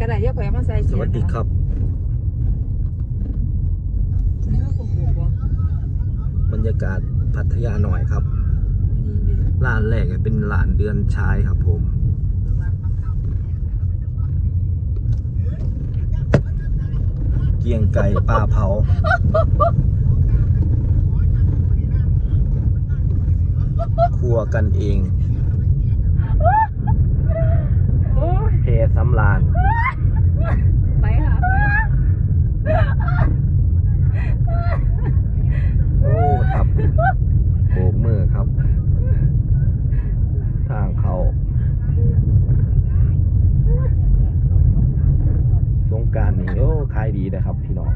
ໄດ້ ດຽວຂ້ອຍເອົາມາໃສ່ ສະຫວັດດີຄັບ ບັນຍາກາດພັດທະຍານ້ອຍຄັບ. ຮ້ານແລກເປັນຮ້ານເດືອນຊາຍຄັບຜົມ ກ້ຽງໄກ່ປາເຜົາ ຄົວກັນເອງ ໂອ້ຍ ແພສຳລານ ໄປຫາ ໂອ້ ຄັບ ໂບກມືຄັບ ທາງເຂົ້າ ສົງການນີ້ ໂອ້ ຂາຍດີເດ້ຄັບພີ່ນ້ອງ.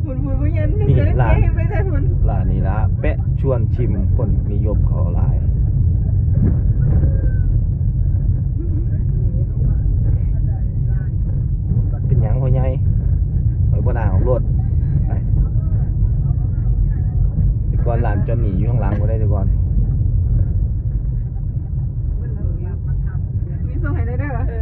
ພຸ້ນໆ ບໍ່ເຫັນ ນີ້ ເຫັນ ຮ້ານ ເຫັນໄປໃສພຸ້ນ ຮ້ານນີ້ລະ ແປະຊວນຊິມ ຄົນນິຍົມເຂົ້າຫຼາຍ. ເປັນຫຍັງພໍ່ໃຫຍ່? ຂ້ອຍບໍ່ໜ້າອອກລົດ ໄປ. ແຕ່ກ່ອນຮ້ານຈອນນີ້ຢູ່ຂ້າງຫຼັງພຸ້ນເດ້ ແຕ່ກ່ອນ. ມີສົ່ງໃຫ້ແດ່ເດີ. ເອີ.